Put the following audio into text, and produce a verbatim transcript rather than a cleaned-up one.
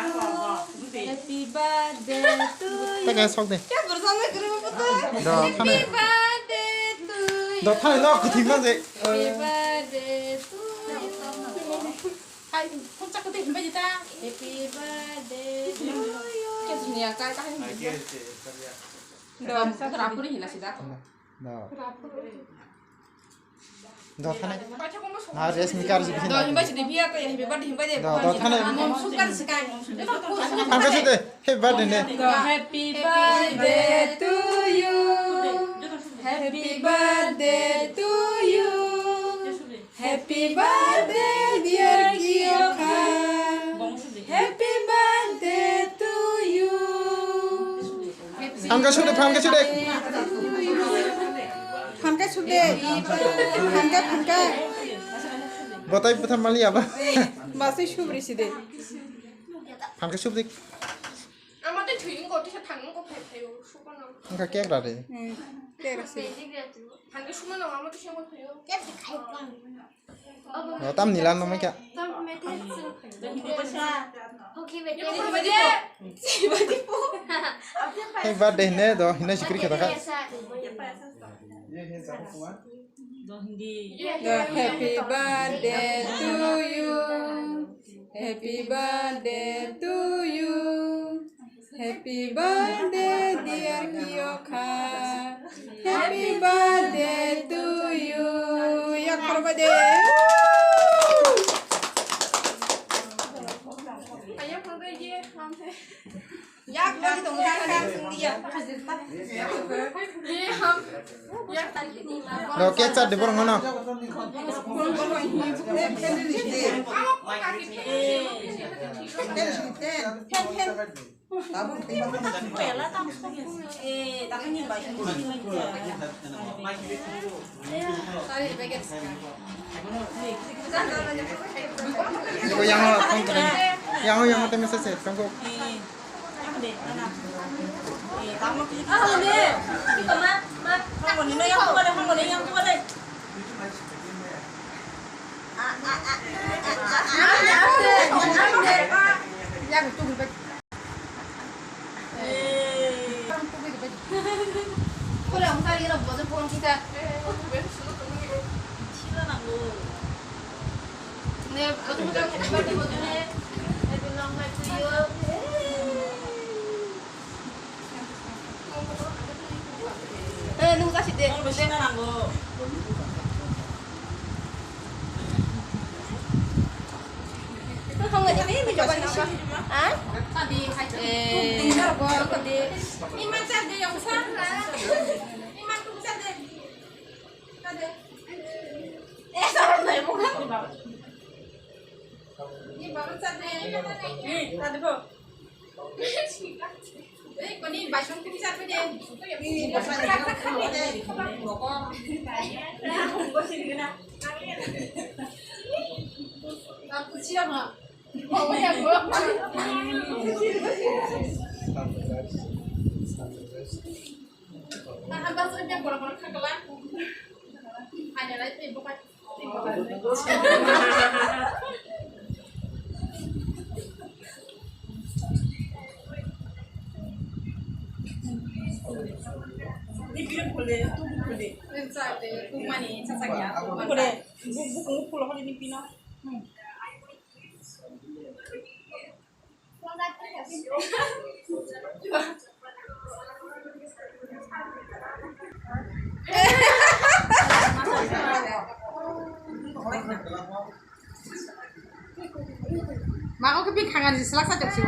Happy birthday to you. Teka sok de. Kya bersama kru betul? Do, thane. Happy birthday to you. Do, thane, no, kuthim na je. Happy birthday to you. Hai, phone chak de, himbai jita. Happy birthday to you. Kya dunia ka, ka himbai jita. Do, rapuri hila sida. Do. Do thane. Na rest ni kar jibi. Do himbai sidi biya ko ya himbai bad himbai de. Do, do thane. Mom sukar sikai. Angka sidi. Happy birthday ne. Do happy birthday to you. Happy birthday to you. Happy birthday, dear Kiyoka. Happy birthday to you. Phan khe suk de, phan khe suk de. Phan khe suk de. Phan khe, phan khe. Botai bwtha mali aba. Masai subri si de. Phan khe suk de. Ama tei thwi wngkha, tisa thang wngkha, phai phai o, suka nang. Wngkha cake ra de. Hmm, cake ra se. Magic ra tu. Thang ke suma nang, ama tisa wngkha phai o. Cake se khai bang. O, tam nila no mai kha. Tam me te su. Hoki me te. Happy birthday ne do, hina sikri kha ta kha. Happy birthday to you. Happy birthday to you. Happy birthday, dear Kiyoka. Happy birthday to you. Yak birthday. Yak birthday. No, cake char de borok no. Iko yang o, yang o, yang o, temi sese, tongko. Eh, nung kasih deh. Nung kasih deh. Mako ke pi khangan si selak sa chok si.